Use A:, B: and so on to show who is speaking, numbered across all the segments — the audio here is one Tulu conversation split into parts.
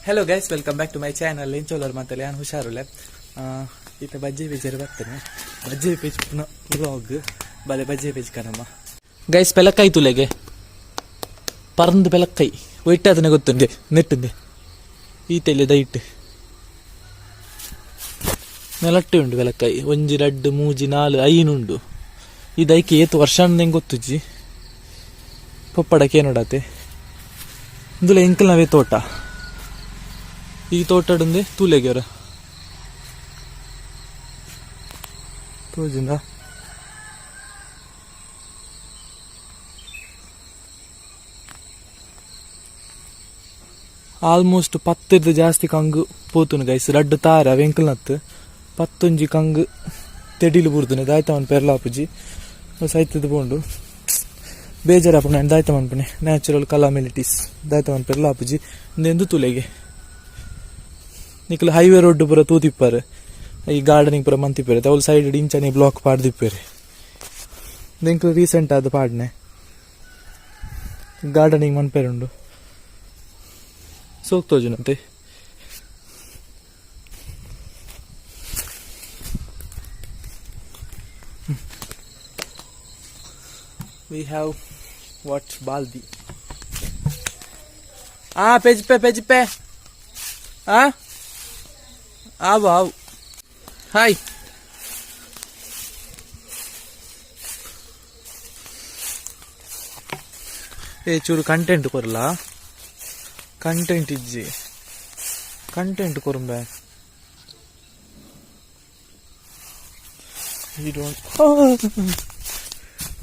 A: Hello guys, welcome back to my channel. ಎಂಚೋಲರ್ ಮಾತಲ್ಲ? ಯಾನ್ ಹುಷಾರುಲೆ. ಇತ್ತೆ ಬಜ್ಜೆ ಪೇಜರ್ ಬರ್ತೇನೆ. ಬಜ್ಜೆ ಪೇಜ್ ಪುನಃ ವ್ಲಾಗ್ ಬಲೆ. ಬಜ್ಜೆ ಪೇಜ್ ಕನಮ್ಮ. ಗೈಸ್, ಪೆಲಕ್ಕಾಯಿ ತುಲೆಗೆ, ಪರಂದು ಪೆಲಕ್ಕಾಯಿ ಒಯ್ಟಾದನೆ ಗೊತ್ತುಂಡೆ ನೆಟ್ಟುಂದೆ. ಈ ತೆಲೆ ದೈಟ್ ನೆಲಟ್ಟೆ ಉಂಡು ಬೆಲಕ್ಕಾಯಿ. ಒಂಜಿ, ರಡ್ಡು, ಮೂಜಿ, ನಾಲ್, ಐನು ಉಂಡು. ಈ ದೈಕ್ ಏತ್ ವರ್ಷ ಹೆಂಗೆ ಗೊತ್ತುಜ್ಜಿ. ಪೊಪ್ಪಡಕ್ಕೆ ನೋಡಾತೆ. ಇಂದುಲ ಎಂಕಲ್ ನವೇ ತೋಟ. ಈ ತೋಟಡುಂದೆ ತೂಲೆಗೆರ ತೋಜಿಂದ. ಆಲ್ಮೋಸ್ಟ್ ಪತ್ತಿರ್ದು ಜಾಸ್ತಿ ಕಂಗು ಪೋತುನು ಗೈಸ್. ರಡ್ಡು ತಾರೆ ಅವು ಎಂಕಲ್ನತ್ತು. ಪತ್ತೊಂಜಿ ಕಂಗು ತೆಡಿಲು ಬುರ್ದುನೆ. ದಾಯ್ತ ಮನ್ ಪೆರ್ಲಾಪುಜಿ, ಸೈತದ ಪೋಂಡು. ಬೇಜಾರಪ್ಪ. ನಾನು ದಾಯ್ತ ಮನ್ಪುನೆ? ನ್ಯಾಚುರಲ್ ಕಲಾಮಿಲಿಟೀಸ್ ದಾಯ್ತ ಮನ್ ಪೆರ್ಲಾಪುಜಿ. ಇಂದೆಂದು ತುಲೆಗೆ ನಿಕ್ಲು ಹೈವೇ ರೋಡ್ ಪೂರ ತೂತಿಪ್ಪಾರೆ. ಈ ಗಾರ್ಡನಿಂಗ್ ಪೂರ ಮಂತಿಪ್ಪೇರೆ. ಅವ್ಲು ಸೈಡ್ ಇಂಚನೆ ಬ್ಲಾಕ್ ಪಾಡ್ದಿಪ್ಪೇರೆ. ಎಂಕ್ಲು ರೀಸೆಂಟ್ ಆದ ಪಾಡ್ನೆ ಗಾರ್ಡನಿಂಗ್ ಮನ್ಪೇರುಂಡು. ಸೋಕ್ ತೋಜುನಂತೆ. We have what? ಬಾಲ್ದಿ. ಆ ಪೆಜ್ಪೆ ಪೆಜ್ಪೆ. ಆ ಆವು ಆವು. ಹಾಯ್. ಏ, ಚೂರು ಕಂಟೆಂಟ್ ಕೊರ್ಲ. ಕಂಟೆಂಟ್ ಇಜ್ಜಿ, ಕಂಟೆಂಟ್ ಕೊರುಂಬೆ. You don't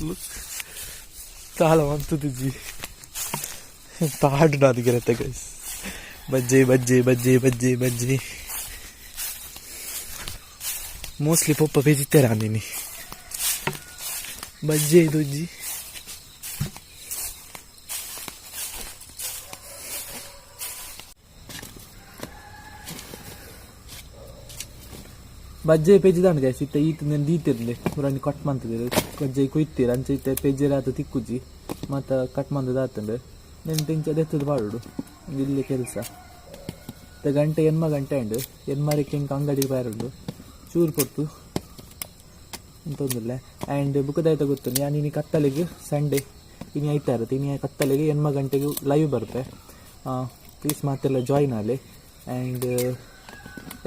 A: look. ತಾಳ ಮಂತುದಿಜ್ಜಿ. ತಾಡು ನಾದಿಗಿರತ್ತೆ ಗೈಸ್. ಬಜ್ಜಿ ಬಜ್ಜಿ ಬಜ್ಜಿ ಬಜ್ಜಿ ಬಜ್ಜಿ. ಮೋಸ್ಟ್ಲಿ ಪೊಪ್ಪ ಪೆಜಿತ್ತೇರ ಅಂದಿನಿ. ಬಜ್ಜಿ ಇದುಜ್ಜಿ. ಬಜ್ಜೆ ಪೆಜ್ಜಿದಾಂಡ್ ಗೈಸ್. ಇತ್ತೆ ಈತ್ ನೆನ್ ದೀತಿರ್ಲೆ ಪುರಾಣಿ ಕಟ್ ಮಂತುದೆರ್. ಬಜ್ಜೆ ಕೊಯ್ತೀರ್. ಅಂಚ ಇತ್ತೆ ಪೆಜ್ಜೆರಾತ ತಿಕ್ಕುಜಿ. ಮಾತ ಕಟ್ ಮಂತುದು ಆತುಂಡು. ನೆನ್ ಇಂಚ ದೆತ್ತುದು ಪಾಡೋಡು. ಇಲ್ಲಿ ಕೆಲಸ. ಇತ್ತೆ ಗಂಟೆ ಎನ್ಮ ಗಂಟೆ ಉಂಡು. ಎನ್ಮರಕ್ಕೆ ಎಂಕ್ ಅಂಗಡಿಗೆ ಬರುಂಡು. ಚೂರು ಪೊರ್ತು ಅಂತೊಂದುಲ್ಲೆ. ಆ್ಯಂಡ್ ಬುಕ್ಕದಾಯ್ತ ಗೊತ್ತುಂಡು, ಯಾನ್ ಇನಿ ಕತ್ತಲೆಗ್, ಸಂಡೇ ಇನಿ ಐತಾರ, ಇನಿ ಕತ್ತಲೆಗೆ ಎನ್ಮ ಗಂಟೆಗೆ ಲೈವ್ ಬರ್ಪೆ. ಪ್ಲೀಸ್ ಮಾತೆಲ್ಲ ಜಾಯ್ನ್ ಆಲೆ. ಆ್ಯಂಡ್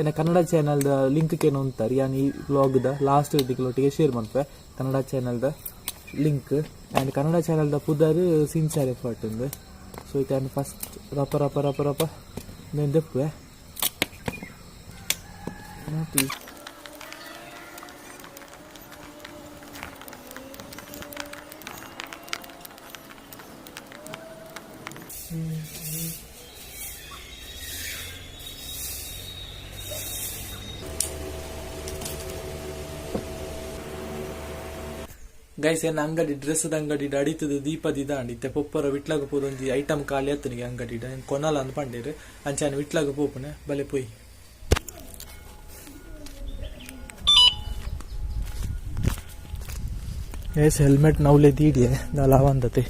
A: ಎನ್ನ ಕನ್ನಡ ಚಾನಲ್ದ ಲಿಂಕ್ ಕೇನು ಅಂತಾರೆ. ಯಾನ್ ಈ ವ್ಲಾಗ್ದ ಲಾಸ್ಟ್ ಒಟ್ಟಿಗೆ ಶೇರ್ ಮನ್ಪೆ ಕನ್ನಡ ಚಾನಲ್ದ ಲಿಂಕ್. ಆ್ಯಂಡ್ ಕನ್ನಡ ಚಾನಲ್ದ ಪುದರ್ ಸಿನ್ಸಿಯರ್ ಎಫರ್ಟ್ ಉಂದು. ಸೊ ಇತ್ತೆ ಯಾನ್ ಫಸ್ಟ್ ರಪ ರಪ ರಪ ರಪ నేను ದೆಪ್ಪುವೆ. ಗೈಸ್, ಏನ್ ಅಂಗಡಿ ಡ್ರೆಸ್ ಅಂಗಡಿ ಅಡಿತದ ದೀಪ ದಿದಾಂಡ್. ಇತ್ತೆ ಪೊಪ್ಪರ ವಿಟ್ಲಾಗ ಪೋದೊಂಜಿ ಐಟಮ್ ಖಾಲಿ ಅತ್ತನಿಗೆ ಅಂಗಡಿ ಕೊನಲ ಅಂದ್ ಪಂಡೇರು. ಅಂಚಾನ ವಿಟ್ಲಾಗ ಪೋಪುನೆ. ಬಲೆ ಪೋಯಿ. ಗೈಸ್, ಹೆಲ್ಮೆಟ್ ನವ್ಲೆ ದೀಡಿಯೆ ದಾಲ ಆವಂದತೆ.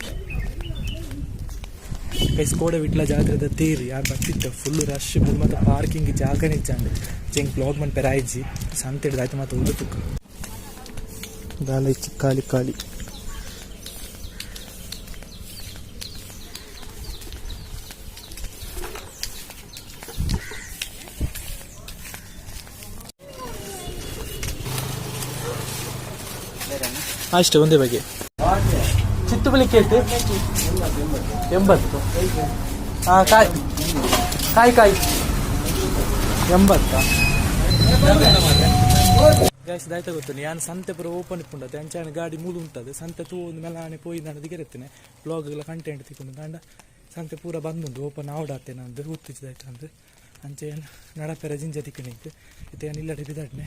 A: ಗೈಸ್, ಕೋಡೆ ವಿಟ್ಲ ಜಾತ್ರೆದ ತೇರು. ಯಾರು ಬರ್ತಿತ್ತು, ಫುಲ್ ರಶ್. ಮತ್ತೆ ಪಾರ್ಕಿಂಗ್ ಜಾಗನೇ ಇಜ್ಜಾಂಡ್. ಚೆಂಗ್ ಬ್ಲಾಗ್ ಮನ್ಪೆರ ಆಯ್ಜಿ. ಸಂತೆ ಆಯ್ತು ಮತ್ತೆ ಉಂಡು ತುಕ್ಕ ದಾಲ ಇಚ್ಚಿ. ಖಾಲಿ ಖಾಲಿ. ಅಷ್ಟೇ, ಒಂದೇ ಬಗೆ. ಚಿತ್ತುಬಲಿ ಕೇಟ್ 80. ಹಾಂ, ಕಾಯಿ ಕಾಯಿ ಕಾಯಿ 80. ಗೈಸ್, ದಾಯ್ತ ಗೊತ್ತು, ಯಾನ್ ಸಂತೆ ಪೂರ ಓಪನ್ ಇಪ್ಪುಂಡತೆ. ಅಂಚಾನ ಗಾಡಿ ಮೂಲು ಉಂಟದು. ಸಂತೆ ತೂ ಒಂದು ಮೇಲೆ ಪೋಯಿ ನಾನು ದಿಗಿರತ್ತೇನೆ. ಬ್ಲಾಗ್ ಎಲ್ಲ ಕಂಟೆಂಟ್ ತಿಕ್ಕೊಂಡು. ಅಂಡ ಸಂತೆ ಪೂರ ಬಂದುಂಡು, ಓಪನ್ ಆವಡಾತೆ ನಂದು ಉತ್ತಿದ್ದಾಯ್ತು ಅಂದು. ಅಂಚೆ ಏನು ನಡಪೆರ ಜಿಂಜ ತಿಕ್ಕಣಿಕ್. ಇತ್ತೆ ಏನು ಇಲ್ಲಡೆ ಬಿದಾಡ್ನೆ.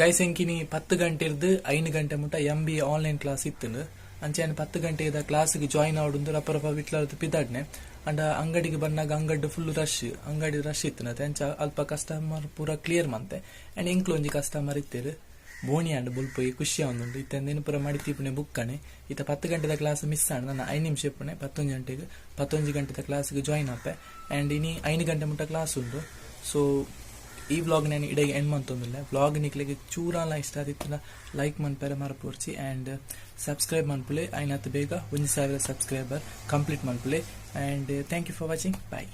A: ಗೈಸ್, ಎಂಕಿನಿ 10 ಗಂಟೆರ್ದು 5 ಗಂಟೆ ಮುಟ್ಟ MBA online class ಇತ್ತು. ಅಂಚೆ 10 ಗಂಟೆದ ಕ್ಲಾಸ್ಗೆ ಜಾಯಿನ್ ಆವಡುಂದು ರಪ್ಪ ರಪ್ಪ ವಿಟ್ಲಾರ್ದು ಪಿದಾಡ್ನೆ. ಅಂಡ ಅಂಗಡಿಗೆ ಬಂದಾಗ ಅಂಗಡಿ ಫುಲ್ ರಶ್. ಅಂಗಡಿ ರಶ್ ಇತ್ತು. ಅಂಚ ಅಲ್ಪ ಕಸ್ಟಮರ್ ಪೂರ ಕ್ಲಿಯರ್ ಮಂತೆ. ಅಂಡ್ ಎಂಕ್ಲು ಒಂಜಿ ಕಸ್ಟಮರ್ ಇತ್ತೇರು. ಬೋಣಿ ಆಂಡ್ ಬೊಲ್ಪೊಗಿ ಖುಷಿ ಆವೊಂದುಂಡು. ಇತ್ತೆ ಇಂದೆನ್ ಪೂರ ಮಡಿತೀಪುನೆ ಬುಕ್ಕನೆ. ಇತ್ತೆ 10 ಗಂಟೆದ ಕ್ಲಾಸ್ ಮಿಸ್ ಆಂಡ್. ನನ್ನ 5 ನಿಮಿಷ ಇಪ್ಪುನೆ 11 ಗಂಟೆಗೆ. 11 ಗಂಟೆದ ಕ್ಲಾಸ್ಗೆ ಜಾಯಿನ್ ಆಪೆ. ಆ್ಯಂಡ್ ಇನಿ 5 ಗಂಟೆ ಮುಟ್ಟ ಕ್ಲಾಸ್ ಉಂಡು. ಸೊ ಈ ವ್ಲಾಗ್ ನಾನು ಇಡೆಗೆ ಎಂಡ್ ಮಂತೊಂದುಲ್ಲೆ. ವ್ಲಾಗ್ ನಿಕ್ಲೆಗ್ ಚೂರಾಲ ಇಷ್ಟ ಆದಿತ್ತುಂಡ ಲೈಕ್ ಮನ್ಪೆರೆ ಮರಪೊರ್ಚಿ ಆ್ಯಂಡ್ ಸಬ್ಸ್ಕ್ರೈಬ್ ಮನ್ಪುಲೆ. ಐನಾತ್ ಬೇಗ 1000 ಸಬ್ಸ್ಕ್ರೈಬರ್ ಕಂಪ್ಲೀಟ್ ಮನ್ಪುಲೆ. And thank you for watching. Bye.